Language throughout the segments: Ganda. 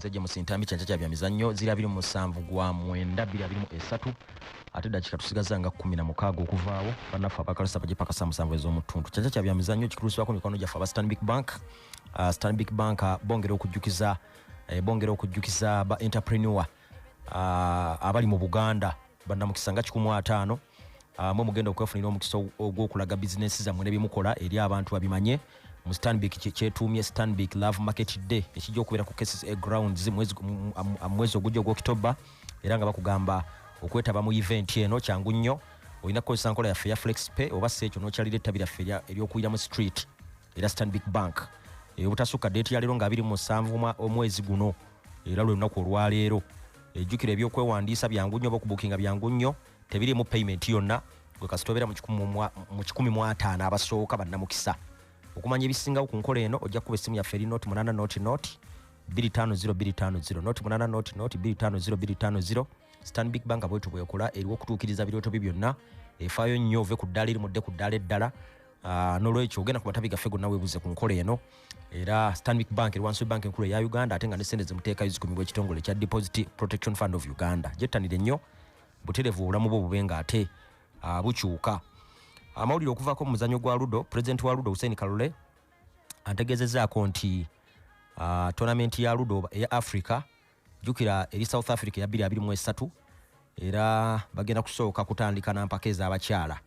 Nze James Ntambi. Kyankya kya Byamizannyo ziri 27 gwa 9 2023, ate dakiika tusigaza nga 16 okuvaawo. Bannaffe abakalusa bagipaka saa 7 ez'omuttuntu. Kyankya kya Byamizannyo kituusibwako mikwano gyaffe aba Stanbic Bank. Stanbic Bank bongera okujjukiza ba entrepreneur abali mu Buganda, bannamukisa nga 150, mwe mugenda okwefunira omukisa ogw'okulaga bizinesi zammwe nebimukola eri abantu babimanye mu Stanbic kyetuumye Stanbic Love Market Day, ekijja okubeera ku KCCA Grounds mwezi ogujja ogw'Okitoba. Era nga bakugamba okwetaba mu event eno kyangu nnyo, olina kukozesa nkola yaffe ya FlexPay, oba si ekyo n'okyalira ettabi lyaffe ery'okuyiramu Street era Stanbic Bank. Obutasukka date ya leero nga 27 omwezi guno, era lwe lunaku olwaleero. Ejjukira, ebyokwewandiisa byangu nnyo oba okubukinga byangu nnyo, tebiriimu payment yonna. Gwe kasita obeera mu 150 abasooka bannamukisa. Okumanya ebisingawo ku nkola eno, ojja kukuba essimu yaffe eri 0800 250 250, 0800 250 250. Stanbic Bank bwetu bwekola, eriwo okutuukiriza birooto bye byonna. Efaayo nnyo ove ku ddaala eri mudde ku ddaala eddala. N'olwekyo ogenda ku matabi gaffe gonna weebuze ku nkola eno. Era Stanbic Bank eri wansi bank enkulu eya Uganda, ate nga ne sente zemuteekayo zikumibwa ekitongole ekya Deposit Protection Fund of Uganda. Gyettanire nnyo buterevu, obulamu bwo bube nga ate bukyuka. Amawulire okuvaako mu muzannyo gwa ludo, pulezidenti wa ludo Hussein Kalule antegeezezaako nti tournament ya ludo eya Africa, jjukira eri South Africa, eya 2023, era bagenda kusooka kutandika nampaka ez'abakyala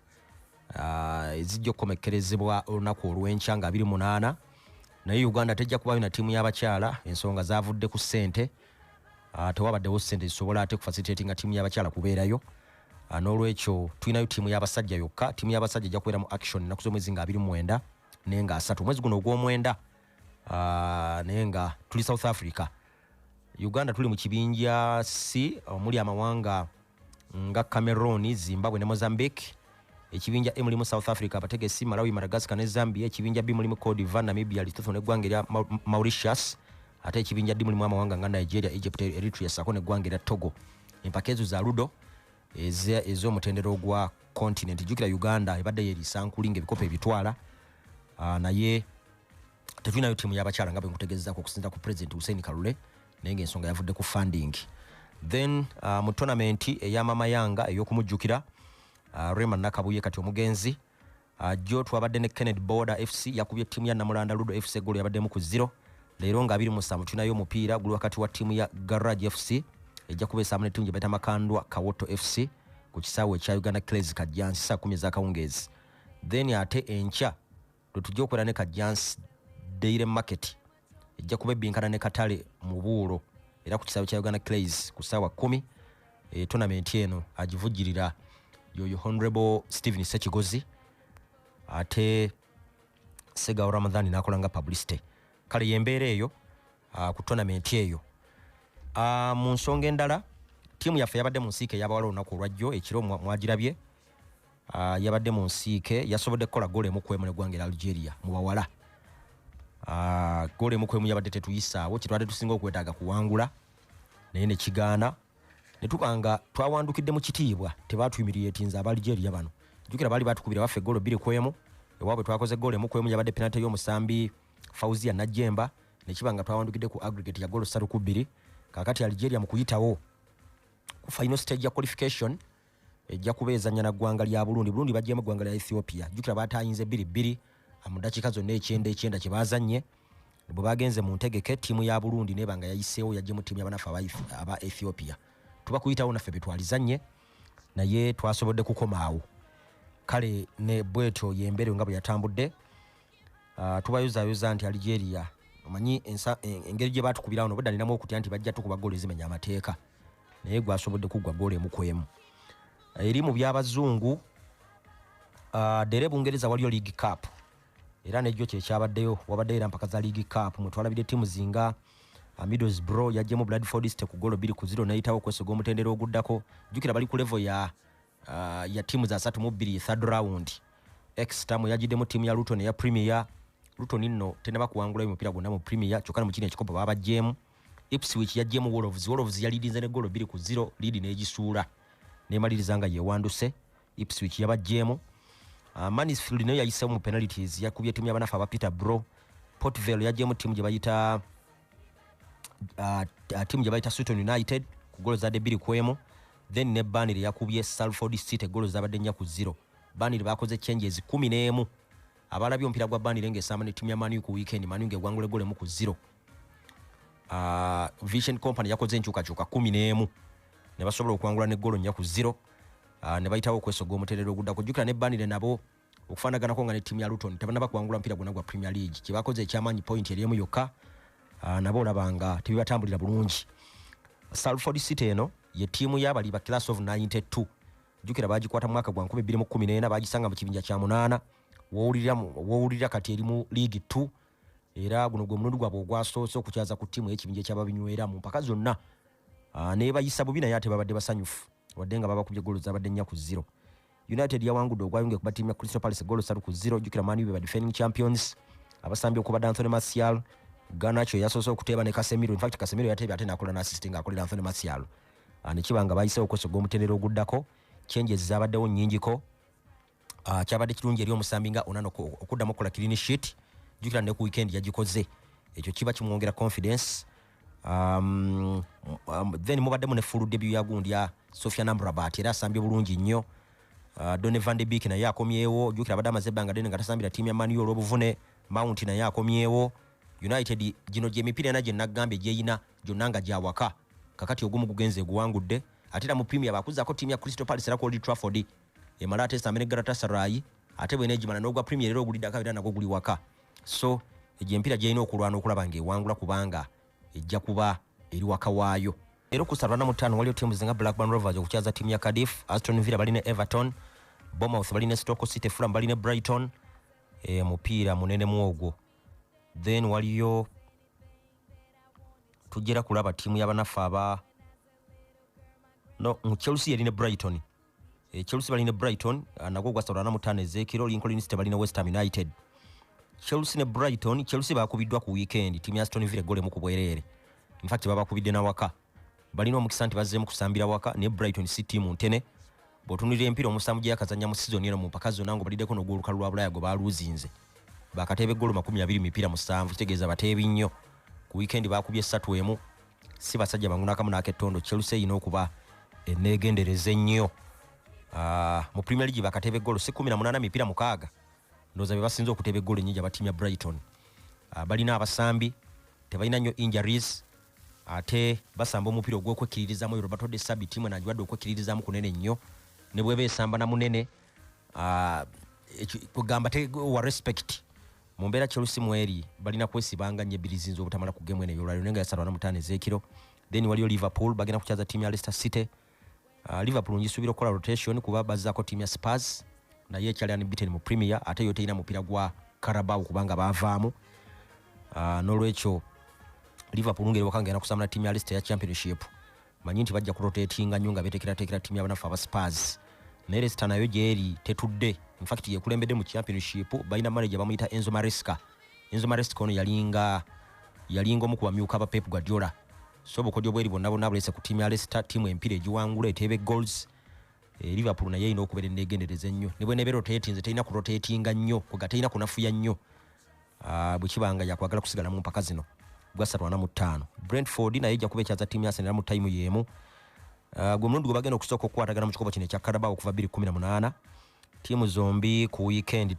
ezijja okukomekkerezebwa olunaku olw'enkya nga 28. Naye Uganda tejja kubayo na ttiimu y'abakyala. Ensonga zavudde ku ssente. Tewabaddewo ssente zisobola ate kufacilitatinga ttiimu y'abakyala kubeerayo. N'olwekyo tulinayo ttiimu y'abasajja yokka. Ttiimu y'abasajja ejja kubeera mu action ennaku z'omwezi nga 29 naye nga 30 omwezi guno ogw'omwenda, naye nga tuli South Africa. Uganda tuli mu kibinja C omuli amawanga nga Cameroon, Zimbabwe ne Mozambique. Ekibinja A mulimu South Africa abategesi, Malawi, Madagascar ne Zambia. Ekibinja B mulimu Cote d'Ivoire, Namibia, Lesotho n'eggwanga erya Mauritius. Ate ekibinja D mulimu amawanga nga Nigeria, Egypt, Eritrea ssaako n'eggwanga erya Togo. Empaka ezo za ludo ez'omutendera ogwa continent. Jjukira Uganda ebadde yeriisa nkuli ng'ebikopo ebitwala, naye tetulinayo ttiimu y'abakyala nga bwe nkutegeezaako okusinziira ku President Hussein Kalule, naye ng'ensonga yavudde ku funding. Then mu tournament ey'amamayanga ey'okumujjukira Rema Nakabuye kati omugenzi, jjo twabadde ne Kennedy Border FC yakubye ttiimu ya Namulanda Ludo FC egolo yabaddemu ku 0. Leero nga 27 tulinayo omupiira guli wakati wa ttiimu ya Garage FC ejja kuba esaamu ne ttiimu gye bayita Makandwa Kawoto FC ku kisaawe ekya Uganda Clays, Kajjansi, saa 10 ez'akawungeezi. Then ate enkya lwe tujja okubeera ne Kajjansi Daily Market ejja kuba ebbinkana ne Katale mu Buulo, era ku kisaawe kya Uganda Clays ku ssaawa 10. Tournament eno agivujjirira yoyo Honorable Stephen Sekigozi, ate Segawo Ramadhani n'akola nga publicity. Kale yembeera eyo ku tournament eyo. Mu nsonga endala, ttiimu yaffe yabadde mu nsiike ey'abawala olunaku olwajjo ekiro, mwagirabye. Yabadde mu nsiike, yasobodde kukola goolo 1 ku 1 n'eggwanga erya Algeria mu bawala. Goolo 1 ku 1 yabadde tetuyisaawo, kyetwabadde tusinga okwetaaga kuwangula, naye nekigaana ne tuba nga twawandukidde mu kitiibwa. Tebatuyumiriyetinze aba Algeria bano. Jjukira baali batukubira waffe goolo 2 ku 1, ewaabwe twakoze goolo 1 ku 1, yabadde penalty y'omusambi Fauzia Najjemba, nekiba nga twawandukidde ku aggregate ya goolo 3 ku 2. Kakati Algeria mu kuyitawo ku final stage ya qualification ejja kuba ezannya na ggwanga lya Burundi. Burundi baggyemu eggwanga lya Ethiopia. Jjukira batayinze 2-2 mu ddakiika zonna 99 kye bazannye. Bwe bagenze mu ntegeke, ttiimu ya Burundi neba nga yayiseewo, yaggyemu ttiimu y'abanaffe aba Ethiopia. Tuba kuyitawo naffe betwalizannye, naye twasobodde kukomaawo. Kale ne bwetyo yembeere nga bwe yatambudde. Tubayozaayoza nti Algeria, omanyi engeri gye batukubirawo nobudda, ninamu okutya nti bajja tukuba goolo ezimenya amateeka, naye gwasobodde kuggwa goolo 1 ku 1. Eri mu byabazungu, dere Bungereza waliyo League Cup, era nejjo kyekyabaddeyo. Wabaddeyo era mpaka za League Cup mwetwalabidde ttiimu zinga Middlesbrough yaggyemu Bradford City ku goolo 2-0, nayitawo okwesiga omutendera oguddako. Jjukira bali ku level ya ttiimu za 32, third round. Exeter yagiddemu ttiimu ya Luton eya Premier. Luton nno tenaba kuwangulayo mupiira gwonna mu Premier, kyokka ne mu kino ekikopo babaggyemu. Ipswich yaggyemu Wolves. Wolves yalidinze ne goolo 2-0 lead n'egisuula nemaliriza nga yewanduse. Ipswich yabaggyemu. Mansfield nayo yayiseemu mu penalties, yakubye ttiimu y'abanafu aba Peterborough. Port Vale yaggyemu ttiimu gye bayita Tiimu gye bayita Sutton United ku golo zadde 2-1. Then ne Burnley yakubye Salford City golo zabadde 4-0. Burnley bakoze changes 11. Abalabye omupiira gwa Burnley ng'esamba ne ttiimu ya Man U ku weekend, Man U ng'egwangula golo 1-0. Vision Company yakoze enkyukakyuka 11 ne basobola okuwangula ne golo 4-0, ne bayitawo okwesoga omuterero oguddako. Jjukira ne Burnley nabo okufaanaganako nga ne ttiimu ya Luton tebannaba kuwangula mupiira gwonna gwa Premier League. Kye bakoze ekyamaanyi point eri emu yokka, nabo olaba nga tebibatambulira bulungi. Salford City eno ye ttiimu y'abali ba class of 92. Jjukira bagikwata mu mwaka gwa 2014, bagisanga mu kibinja kya 8. Woowulirira kati eri mu League 2, era guno gwe mulundi gwabwe ogwasoose okukyaza ku ttiimu ey'ekibinja ekyababinywera mu mpaka zonna. Neebayisa bubi naye ate babadde basanyufu wadde nga babakubye golo zabadde 4-0. United yawangudde ogwayunge kuba ttiimu ya Crystal Palace golo 3-0. Jjukira Man U be ba defending champions. Abasambi okubadde Anthony Martial, Garnacho yasoose okuteeba ne Casemiro. In fact Casemiro yateebye ate n'akola n'assist ng'akolera Anthony Martial. Ne kiba nga bayiseewo okwesoga omutendera oguddako. Changes zabaddewo nnyingiko. Kyabadde kirungi eri omusambi nga Onana okuddamu okukola clean sheet. Jjukira ne ku weekend yagikoze, ekyo kiba kimwongera confidence. Then mubaddemu ne full debut ya gundi ya Sofyan Amrabat, era asambye bulungi nnyo. Donny van de Beek naye akomyewo. Jjukira abadde amaze ebbanga ddene nga tasambira ttiimu ya Man U olw'obuvune. Mount naye akomyewo. United gino gy'emipiira ena gye naggambye gy'eyina gyonna nga gyawaka, kakati ogumu gugenze eguwangudde. Ate era mu Premier bakuzaako ttiimu ya Crystal Palace era ku Old Trafford emala ate esambe ne Galatasaray, ate bw'eneegimala n'ogwa Premier era oguliddako era nagwo guli waka. So egyo emipiira gy'erina okulwana okulaba ng'ewangula kubanga ejja kuba eri waka waayo. Era okusa 45 waliyo ttiimu zinga Blackburn Rovers okukyaza ttiimu ya Cardiff, Aston Villa balina Everton, Bournemouth balina Stoke City, Fulham balina Brighton. Mupiira munene mu ogwo. Then waliyo tujjera kulaba ttiimu y'abanaffe aba no Chelsea erina Brighton. Chelsea balina Brighton, nagwo gwa 45 ez'ekiro. Lincoln City balina West Ham United. Chelsea ne Brighton, Chelsea bakubiddwa ku weekend ttiimu ya Aston Villa eggolo emu ku bwereere. In fact babakubidde nawaka, balina omukisa nti bazzeemu kusambira waka, naye Brighton si ttiimu ntene. Bw'otunuulira empiira omusanvu gye yakazannya mu season eno mu mpaka zonna ng'obaliddeko n'ogw'olukalu lwa Bulaaya gwe baaluuzinze, bakateeba eggolo 20 mipiira 7, kitegeeza bateebi nnyo. Ku weekend bakubye 3-1, si basajja bangu n'akamu n'ak'ettondo. Chelsea erina okuba eneegendereza ennyo. Mu Premier League bakateeba eggolo si 18 mipiira 6, ndowooza be basinze okuteeba eggolo ennyingi aba ttiimu ya Brighton. Balina abasambi, tebalina nnyo injuries, ate basamba omupiira ogw'okwekkiririzaamu. Roberto De Zerbi ttiimu eno agiwadde okwekkiririzaamu kunene nnyo, ne bw'eba esamba na munene, kugamba wa respect mu mbeera. Chelsea mweri balina kwesibanga nnyo ebbiri ziyinza obutamala ku game eno ey'olwaleero, naye nga ya 45 ez'ekiro. Then waliyo Liverpool bagenda kukyaza ttiimu ya Leicester City. Liverpool ngisuubira okukola rotation kuba bazzaako ttiimu ya Spurs naye ekyali unbeaten mu Premier, ate yo terina mupiira gwa Carabao kubanga baavaamu. N'olwekyo Liverpool ngeri waka ngenda kusamba na ttiimu ya Leicester ya Championship, manyi nti bajja kurotatinga nnyo nga beteekerateekera ttiimu y'abanafu aba Spurs. Naye Leicester nayo gyeri tetudde, in fact yekulembedde mu Championship. Balina manager bamuyita Enzo Maresca. Enzo Maresca ono yalinga omu ku bamyuka ba Pep Guardiola, so obukodyo bweri bwonna bwonna buleese ku ttiimu ya Leicester, ttiimu empiira egiwangula eteeba goals. Liverpool naye erina okubeera eneegendereza ennyo, ne bweneeba rotatinze terina kurotatinga nnyo, kwega terina kunafuya nnyo, bwe kiba nga yakwagala kusigala mu mpaka zino. Gwa 35 Brentford naye ejja kuba ekyaza ttiimu ya Arsenal mu tayimu y'emu. Gwe mulundi gwe bagenda okusooka okukwatagana mu kikopo kino ekya Carabao okuva 2018. Ttiimu zombi ku weekend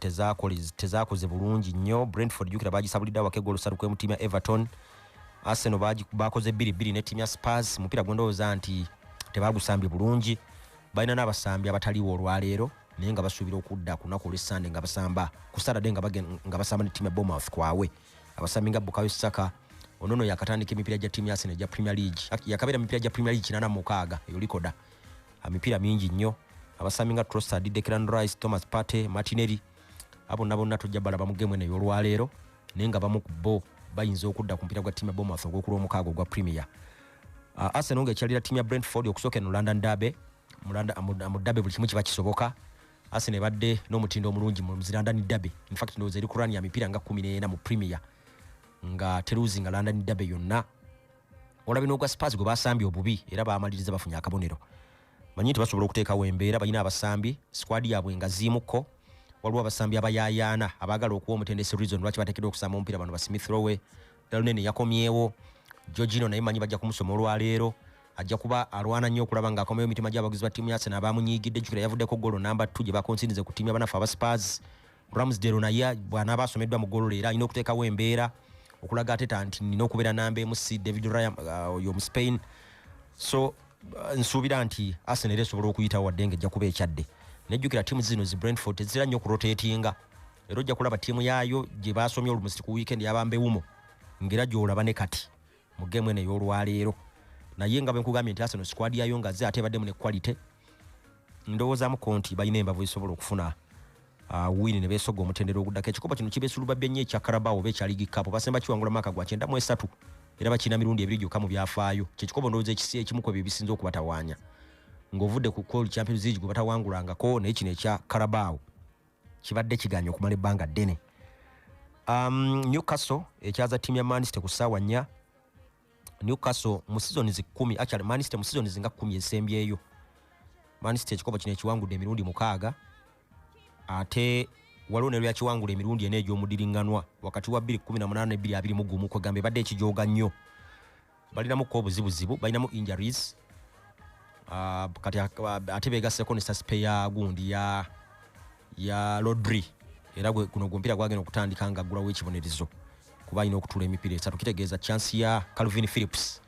tezakoze bulungi nnyo. Brentford jjukira bagisabulidde awaka eggolo 3-1 ttiimu ya Everton. Arsenal bakoze 2-2 ne ttiimu ya Spurs, mupiira gwe ndowooza nti tebagusambye bulungi. Balina n'abasambi abataliwo olwaleero naye nga basuubira okudda ku lunaku olw'Essande nga basamba ku Saturday nga basamba ne ttiimu ya Bournemouth kwawe. Abasambi nga Bukayo Saka onono yakatandika emipiira gya ttiimu ya Arsenal egya Premier League, yakabeera emipiira gya Premier League 86, eyo likoda emipiira mingi nnyo. Abasambi nga Trossard, Declan Rice, Thomas Partey, Martinelli, abo bonna bonna tojja balaba mu game eno ey'olwaleero, naye nga bamu ku bo bayinza okudda ku mupiira gwa ttiimu ya Bournemouth ogw'okulwomukaaga ogwa Premier. Arsenal ng'ekyalira ttiimu ya Brentford okusooka eno London Derby. Mu derby buli kimu kiba kisoboka. Arsenal ebadde n'omutindo omulungi mu zi London Derby, in fact ndowooza eri ku run ya mipiira nga 14 mu Premier nga teruzinga London Derby yonna. Olabye n'ogwa Spurs gwe basambye obubi era bamaliriza bafunye akabonero. Manyi nti basobola okuteekawo embeera, balina abasambi, squad yaabwe nga ziimuko. Waliwo abasambi abayaayaana abaagala okuwa omutendesi reason lwaki bateekeddwa okusamba omupiira, bano ba Smith Rowe, Elneny yakomyewo, Jorginho naye manyi bajja kumusoma olwaleero, ajja kuba alwana nnyo okulaba ng'akomayo emitima gy'abaguzi ba ttiimu ya Arsenal abamunyiigidde. Jjukira yavuddeko goolo namba 2 gye bakonsinze ku ttiimu y'abanaffe aba Spurs. Ramsdale naye bw'anaaba asomeddwa mu goolo leero alina okuteekawo embeera okulaga Arteta nti nina okubeera namba emu, si David Raya oyo mu Spain. So nsuubira nti Arsenal era esobola okuyitawo wadde ng'ejja kuba ekyadde. Nejjukira ttiimu zino zi Brentford tezira nnyo okurotatinga, era ojja kulaba ttiimu yaayo gye basomye olumusi ku weekend yabambewumo ng'era gy'olaba ne kati mu geemu eno ey'olwaleero. Naye nga bwe nkugambye nti Arsenal squad yayo nga ze ate ebaddemu ne quality, ndowoozamuko nti balina embavu ezisobola okufuna win ne beesogga omutendera oguddako. Ekikopo kino kibeesulubabye nnyo ekya Carabao oba ekya League Cup, basemba kiwangula mwaka gwa 93 era bakirina mirundi ebiri gyokka mu byafaayo. Kyekikopo ndowooza ekimu ku ebyo ebisinze okubatawaanya ng'ovudde ku Col Champions League gwe batawangulangako, naye kino ekya Carabao kibadde kiganye okumala ebbanga ddene. Newcastle ekyaza ttiimu ya Man City ku ssaawa 4. Newcastle mu seasons 10, actually Man City mu seasons nga 10 ezisembyeyo, Man City ekikopo kino ekiwangudde emirundi 6, ate waliwo ne lwakiwangula emirundi 4 egy'omudiriŋŋanwa wakati wa 2018 ne 2021, kwegamba ebadde ekijooga nnyo. Balinamuko obuzibuzibu, balinamu injuries, kati ate beegasseko ne saspe ya gundi ya Rodri, era guno gw'omupiira gwagenda okutandika nga aggulawo ekibonerezo kuba alina okutuula emipiira 3. Kitegeeza chance ya Calvin Phillips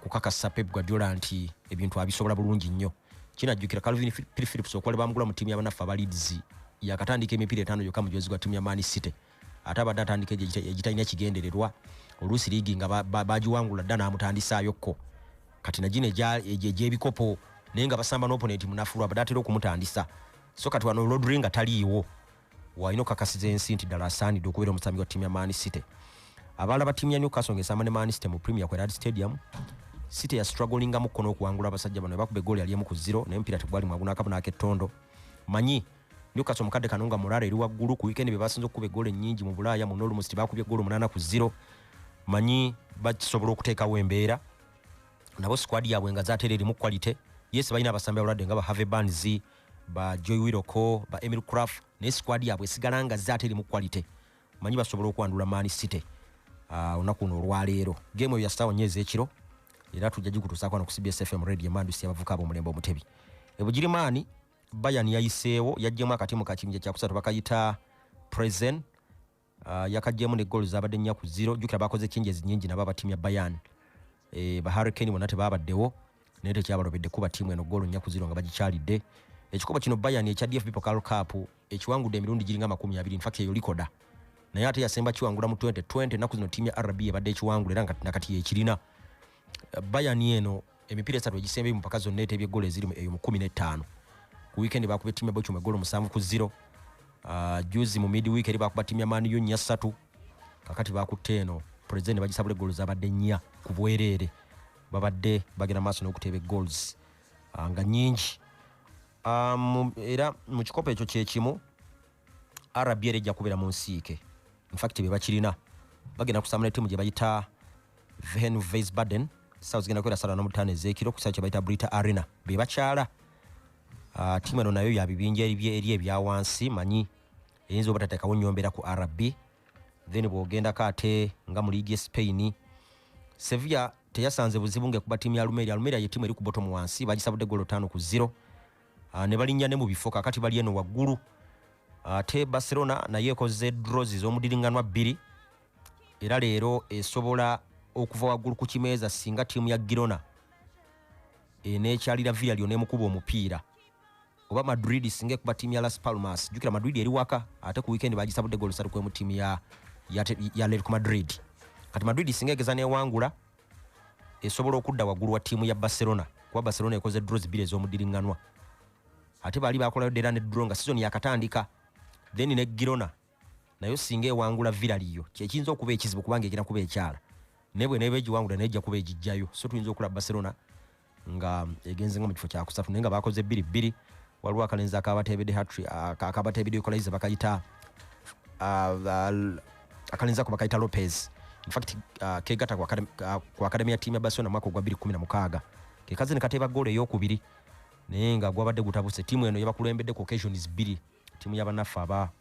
kukakasa Pep Guardiola nti ebintu abisobola bulungi nnyo. Kinajjukira Calvin Phillips okwali bamugula mu ttiimu y'abanaffe aba Leeds, yakatandika emipiira 5 gyokka mu jozi gwa ttiimu ya Man City, ate abadde atandika egitalina kigendererwa, oluusi liigi nga bagiwangula dda n'amutandisaayokko. Kati nagino egy'ebikopo naye nga basamba n'opponent munafu abadde atera okumutandisa. So kati wano Rodri nga taliiwo, walina okukakasiza ensi nti ddala asaanidde okubeera omusambi wa ttiimu ya Man City. Abalala ba ttiimu ya Newcastle ng'esamba ne Man City mu Premier ku Etihad Stadium, City ya strugglingamu kko n'okuwangula abasajja bano, bakuba eggoolo yali 1-0 naye omupiira tegwali mwangu n'akabu n'ak'ettondo. Manyi Newcastle mukadde kano nga morale eri waggulu, ku weekend be basinze okukuba eggoolo ennyingi mu Bulaaya, muno olumu bakubye eggoolo 8-0. Manyi bakisobola okuteekawo embeera nabo squad yaabwe nga zaatera erimu quality. Yes, balina abasambi abalwadde nga ba Harvey Barnes, ba Joy Willock, ba Emil Krafth, naye squad yaabwe esigala nga zaate erimu quality. Manyi basobola okuwandula Man City olunaku luno olwaleero. Game eyo ya ssaawa 4 ez'ekiro era tujja gikutuusaako wano ku CBS FM Radio emandusi y'abavubuka ab'omulembe omutebi. E Bugirimaani Bayern yayiseewo, yaggyemu akatimu ka kibinja kyakusatu bakayita Presen, yakaggyemu ne goal zabadde 4-0. Jjukira bakoze changes nnyingi nabo aba ttiimu ya Bayern, ba Harry Kane bonna tebaabaddewo naye tekyabalobedde kuba ttiimu eno goolo 4-0 nga bagikyalidde. Ekikopo kino Bayern ekya DFB Pokal Cup ekiwangudde emirundi giringa 20, in fact eyo likoda, naye ate yasemba kiwangula mu 2020. Ennaku zino ttiimu ya RB ebadde ekiwangula era nakati yekirina. Bayern eno emipiira 3 egisembeyo mu mpaka zonna eteebye goolo eziri eyo mu 15. Ku weekend bakuba ttiimu ya Bochum egoolo 7-0. Juzi mu midweek eri bakuba ttiimu ya Man U 4-3. Kakati bakutte eno President bagisabula egoolo zabadde 4 ku bwereere. Babadde bagenda maaso n'okuteeba goals nga nnyingi. Era mu kikopo ekyo kyekimu RB era ejja kubeera mu nsiike, in fact be bakirina bagenda kusamba ne ttiimu gye bayita Wehen Wiesbaden. Ssaawa zigenda kubeera 5:45 ez'ekiro ku kisaawe kye bayita Brita Arena, be bakyala. Ttiimu eno nayo ya bibinja eri ebya wansi, manyi eyinza obutateekawo nnyo ku RB. Then bw'ogendako ate nga mu liigi ya Spain, Sevilla teyasanze buzibu ng'ekuba ttiimu ya Almeria. Almeria ye ttiimu eri ku bottom wansi, bagisabudde goolo 5-0, ne balinnya ne mu bifo, kakati bali eno waggulu. Ate Barcelona naye ekoze draws ez'omudiriŋŋanwa 2, era leero esobola okuva waggulu ku kimeeza singa ttiimu ya Girona eneekyalira Villarreal n'emukuba omupiira, oba Madrid singa ekuba ttiimu ya Las Palmas. Jjukira Madrid eri waka, ate ku weekend bagisabudde goolo 3 ttiimu ya Atletico Madrid. Kati Madrid singa egeza n'ewangula esobola okudda waggulu wa ttiimu ya Barcelona, kuba Barcelona ekoze draws 2 ez'omudiriŋŋanwa, ate baali bakolayo dda ne draw nga season yakatandika. Then ne Girona nayo singa ewangula Villarreal, kyekiyinza okuba ekizibu kubanga egenda kuba ekyala, naye bwe neeba egiwangula naye ejja kuba egijjayo. So tuyinza okulaba Barcelona nga egenze nga mu kifo kyakusatu, naye nga bakoze 2-2. Waliwo akalenzi akabateebedde hat-trick, akabateebedde equalizer bakayita akalenzi ako bakayita Lopez. In fact kegatta ku academy ya ttiimu ya Barcelona mwaka ogwa 2016, kekaze ne kateeba goolo eyokubiri, naye nga gwabadde gutabuse. Ttiimu eno yabakulembedde ku occasions 2, ttiimu y'abannaffe aba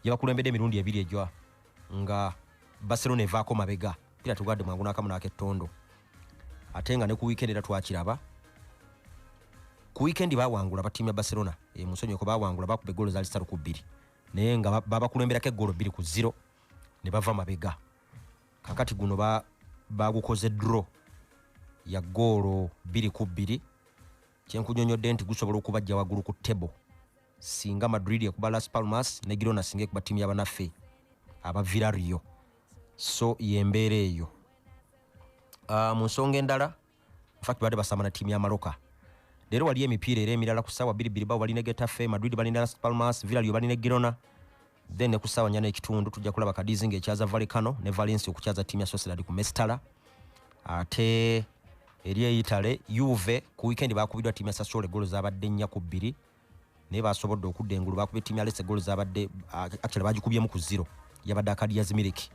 yabakulembedde emirundi 2 ejwa nga Barcelona evaako mabega, pira tugwadde mwangu n'akamu n'akettondo. Ate nga ne ku weekend era twakiraba, ku weekend bawangula ba ttiimu ya Barcelona, munsonyiweko, bawangula, bakuba eggolo zaali 3-2, naye nga babakulemberako eggolo 2-0 ne bava mabega. Kakati guno bagukoze draw ya ggoolo 2-2. Kyenkunyonyodde nti gusobola okubajja waggulu ku table singa Madrid ekuba Las Palmas ne Girona singa ekuba ttiimu y'abanaffe aba Villarreal. So yembeera eyo. Mu nsonga endala, infact badde basamba na ttiimu ya Mallorca. Leero wali emipiira era emirala ku ssaawa 2 Bilbao balina Getafe, Madrid balina Las Palmas, Villarreal balina Girona. Then ne ku ssaawa 4:30 tujja kulaba Cadiz ng'ekyaza Vallecano ne Valencia okukyaza ttiimu ya Sociedad ku Mestalla. Ate eri e Italy, Juve ku weekend bakubiddwa ttiimu ya Sassuolo eggolo zabadde 4-2, naye basobodde okudda engulu. Bakubye ttiimu ya Lecce eggolo zabadde, actually bagikubyemu ku 0, yabadde Arkadiusz Milik.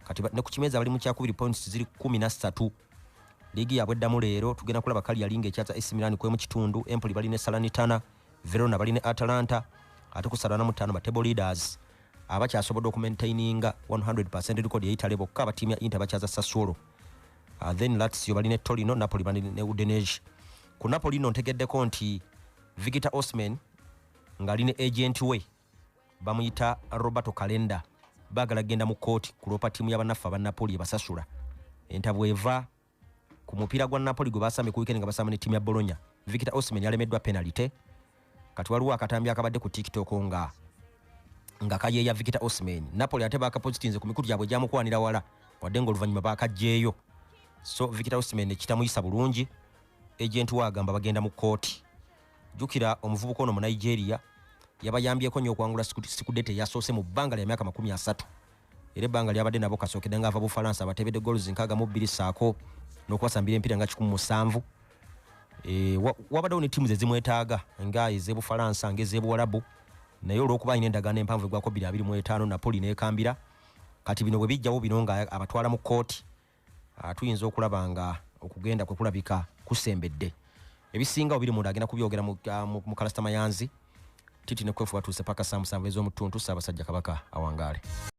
Kati ne ku kimeeza bali mu kyakubiri, points ziri 13. Liigi yaabwe eddamu leero, tugenda kulaba Cagliari ng'ekyaza AC Milan kwemu kitundu, Empoli balina Salernitana, Verona balina Atalanta. Ate ku 45 ba table leaders abakyasobodde okumaintaininga 100% record ya Italy bokka aba ttiimu ya Inter bakyaza Sassuolo. Then Lazio balina Torino, Napoli balina ne Udinese. Ku Napoli nno ntegeddeko nti Victor Osimhen ng'ali ne agent we bamuyita Roberto Calenda baagala kugenda mu kkooti kuloopa ttiimu y'abannaffe aba Napoli ebasasula. Entabwe eva ku mupiira gwa Napoli gwe basambye ku weekend nga basamba ne ttiimu ya Bologna. Victor Osimhen yalemeddwa penalty. Kati waliwo akatambi akabadde ku TikTok nga kayeeya Victor Osimhen. Napoli ate bakapositinze ku mikutu gyabwe gyamukwanira wala, wadde ng'oluvannyuma bakaggyeeyo. So Victor Osimhen kitamuyisa bulungi, agent we agamba bagenda mu kkooti. Jjukira omuvubuka ono mu Nigeria yabayambyeko nnyo okuwangula Scudetto eyasoose mu bbanga lya myaka 30, era ebbanga lyabadde nabo kasookedde ng'ava Bufalansa abatebedde goals 62 ssaako n'okubasambira empiira nga 107. Wabaddewo ne ttiimu ze zimwetaaga nga ez'Ebufalansa ng'ez'Ebuwalabu, naye olw'okuba alina endagaano empanvu egwako 2025, Napoli n'ekambira. Kati bino bwe bijjawo bino nga abatwala mu kkooti, tuyinza okulaba nga okugenda kwe kulabika kusembedde. Ebisinga obiri munda agenda kubyogera mu Kalasita Mayanzi. Titi ne Kwefu batuuse paka saa 7 ez'omutuntu. Ssaabasajja Kabaka awangaale.